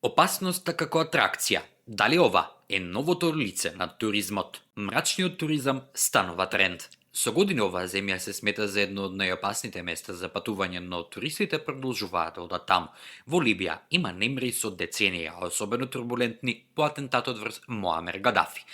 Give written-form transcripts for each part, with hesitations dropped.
Опасноста како атракција. Дали ова е новото лице на туризмот? Мрачниот туризам станува тренд. Со години оваа земја се смета за едно од најопасните места за патување, но туристите продолжуваат да одат таму. Во Либија има немири со деценија, а особено турбулентни по атентатот врз Моамер Гадафи.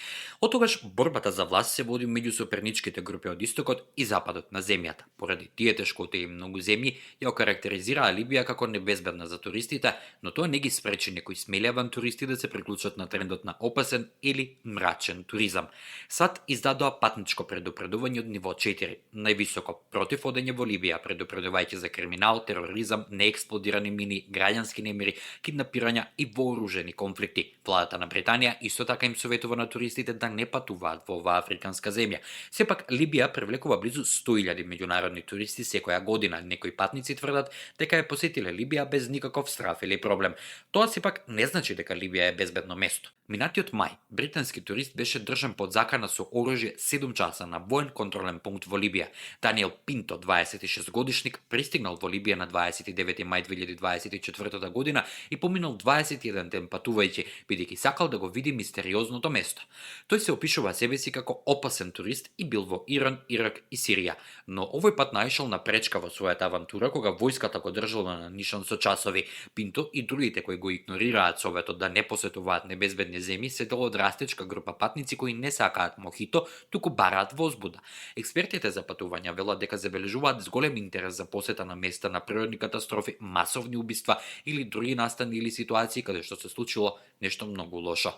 Оттогаш борбата за власт се води меѓу соперничките групи од истокот и западот на земјата. Поради тие тешкоти многу земји ја окарактеризираа Либија како небезбедна за туристите, но тоа не ги спречи некои смели авантуристи да се приклучат на трендот на опасен или мрачен туризам. САД издадоа патничко предупредување од ниво 4, највисоко, против одење во Либија, предупредувајќи за криминал, тероризам, неексплодирани мини, граѓански немири, киднапирања и вооружени конфликти. Владата на Британија исто така им советува на туристите да не патуваат во оваа африканска земја. Сепак Либија привлекува близу 100.000 меѓународни туристи секоја година. Некои патници тврдат дека ја посетиле Либија без никаков страф или проблем. Тоа сепак не значи дека Либија е безбедно место. Минатиот мај, британски турист беше држан под закана со оружје 7 часа на воен контролен пункт во Либија. Даниел Пинто, 26 годишник, пристигнал во Либија на 29 мај 2024 година и поминал 21 ден патувајќи, бидејќи сакал да го види мистериозното место. Тој се опишува себеси како опасен турист и бил во Иран, Ирак и Сирија, но овој пат наишол на пречка во својата авантура кога војската го држала на нишан со часови. Пинто и другите кои го игнорираат советот да не посетуваат небезбедни земји се дел од растечка група патници кои не сакаат мохито, туку бараат возбуда. Експертите за патувања велат дека забележуваат зголем интерес за посета на места на природни катастрофи, масовни убиства или други настани или ситуации каде што се случило нешто многу лошо.